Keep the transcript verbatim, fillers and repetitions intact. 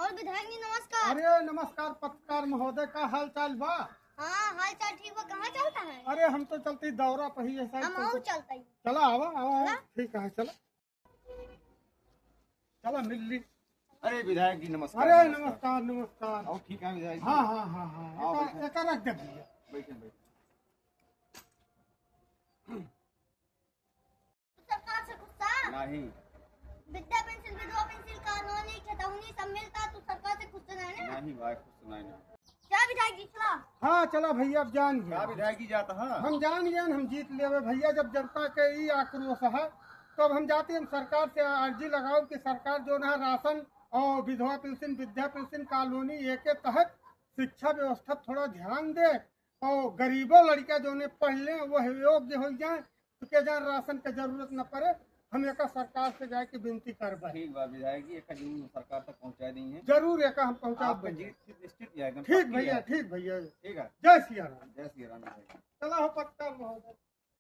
और विधायक जी, नमस्कार। अरे नमस्कार पत्रकार महोदय, का हाल चाल बा? हाँ, हाल चाल ठीक बा। कहाँ चलता है? अरे हम तो चलते ही दौरा पर ही, ऐसा ही हम चलते। और चलता ही। चला, आवा, आवा, आवा। चला। ठीक है, चला। चला, मिल ली। अरे विधायक जी, नमस्कार, अरे नमस्कार। नमस्कार, नमस्कार। और ठीक है विधायक जी? हाँ, हाँ, हाँ, हाँ। आओ, एका, बैठो। एका रख दे भैया। बैठो, बैठो। सरकार से गुस्सा? नहीं। विद्या पेंसिल, विधवा पेंसिल, कानूनी खतौनी सब मिलता, तू सरकार से गुस्सा नहीं ना? नहीं भाई, गुस्सा नहीं ना। क्या विधायक जी, चला? हाँ, चला भैया, अब जान गए। का विधायक जी जाता है? हम जान गए, हम जीत लेवे भैया। जब जनता के ई आक्रोश है, तो अब हम जाते हैं, हम सरकार से अर्जी लगाओ कि सरकार जो ना राशन और विधवा पेंसिल, विद्या पेंसिल, कालोनी, एके तहत शिक्षा व्यवस्था थोड़ा ध्यान दे और गरीबों लड़का जो ने पढ़ लें, वो योग्य हो जाए, तो के जान राशन के जरूरत न पड़े। हम एका सरकार से जाके विनती करबे। ठीक बा विधायक जी, एका जरूर सरकार तक पहुँचा दी है। जरूर एका हम पहुँचा आपका देंगे। जीत निश्चित है, एकदम ठीक पक्की भैया, है। ठीक भैया। ठीक है। जय सिया राम। जय सिया राम विधायक जी। चला हो पत्रकार महोदय।